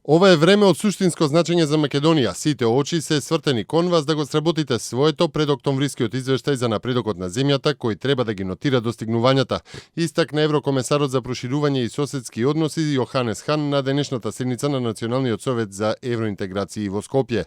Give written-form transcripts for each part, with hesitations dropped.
Ова е време од суштинско значење за Македонија. Сите очи се свртени кон вас да го сработите своето пред октомврискиот извештај за напредокот на земјата, кој треба да ги нотира достигнувањата. Истакна еврокомесарот за проширување и соседски односи Јоханес Хан на денешната седница на Националниот совет за евроинтеграција во Скопје.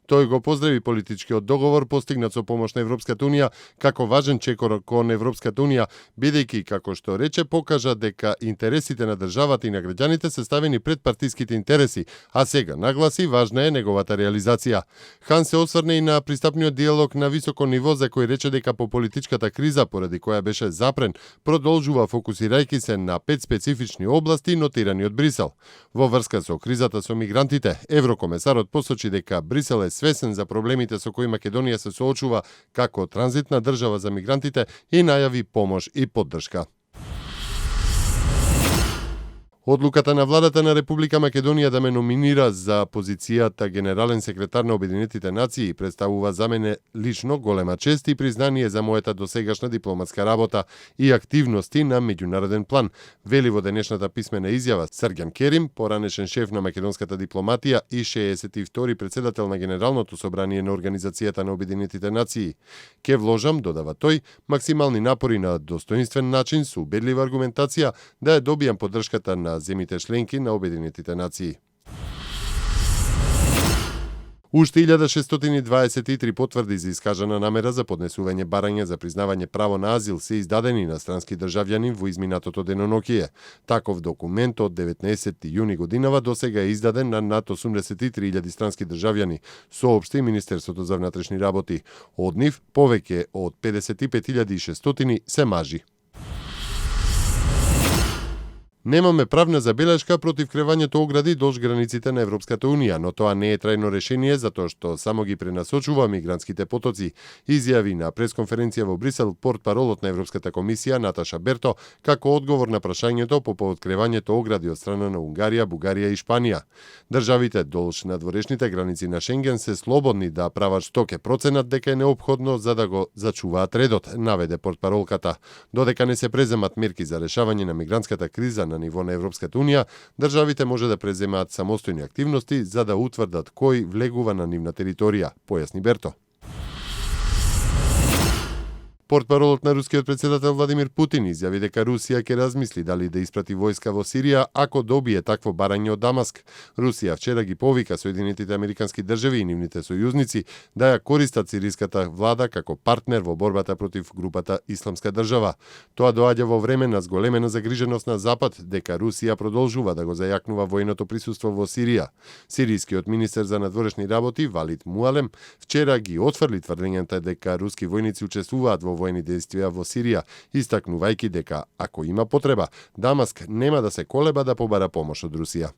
Тој го поздрави политичкиот договор постигнат со помош на Европската унија како важен чекор кон Европската унија, бидејќи, како што рече, покажа дека интересите на државата и на граѓаните се ставени пред партиските интереси, а сега нагласи важна е неговата реализација. Хан се осврне и на пристапниот диалог на високо ниво, за кој рече дека по политичката криза, поради која беше запрен, продолжува фокусирајќи се на 5 специфични области нотирани од Брисел. Во врска со кризата со мигрантите, еврокомесарот посочи дека Брисел е свесен за проблемите со кои Македонија се соочува како транзитна држава за мигрантите и најави помош и поддршка. Одлуката на владата на Република Македонија да ме номинира за позицијата генерален секретар на Обединетите нации представува за мене лично голема чест и признание за мојата досегашна дипломатска работа и активности на меѓународен план, вели во денешната писмена изјава Срѓан Керим, поранешен шеф на македонската дипломатија и 62-ти председател на Генералното собрание на Организацијата на Обединетите нации. Ке вложам, додава тој, максимални напори на достоинствен начин со убедлива аргументација да ја добијам поддршката на земите членки на Обединетите нации. Уште 1623 потврди за искажана намера за поднесување барање за признавање право на азил се издадени на странски државјани во изминатото деноноќие. Таков документ од 19 јуни годинава досега е издаден на над 83.000 странски државјани, соопшти Министерството за внатрешни работи. Од нив повеќе од 55.600 се мажи. Немаме правна забелешка против кревањето огради долж границите на Европската унија, но тоа не е трајно решение затоа што само ги пренасочува мигрантските потоци, изјави на пресконференција во Брисел портпаролот на Европската комисија Наташа Берто како одговор на прашањето по повод кревањето огради од страна на Унгарија, Бугарија и Шпанија. Државите долж надворешните граници на Шенген се слободни да прават што ќе проценат дека е неопходно за да го зачуваат редот, наведе портпаролката. Додека не се преземат мерки за решавање на мигрантската криза на ниво на Европската унија, државите може да преземаат самостојни активности за да утврдат кој влегува на нивна територија, појасни Берто. Портпаролот на рускиот председател Владимир Путин изјави дека Русија ќе размисли дали да испрати војска во Сирија ако добие такво барање од Дамаск. Русија вчера ги повика Соединетите американски држави и нивните сојузници да ја користат сириската влада како партнер во борбата против групата Исламска држава. Тоа доаѓа во време на зголемена загриженост на Запад дека Русија продолжува да го зајакнува војното присуство во Сирија. Сирискиот министер за надворешни работи Валид Муалем вчера ги отфрли тврдењата дека руски војници учествуваат во војни действија во Сирија, истакнувајќи дека ако има потреба, Дамаск нема да се колеба да побара помош од Русија.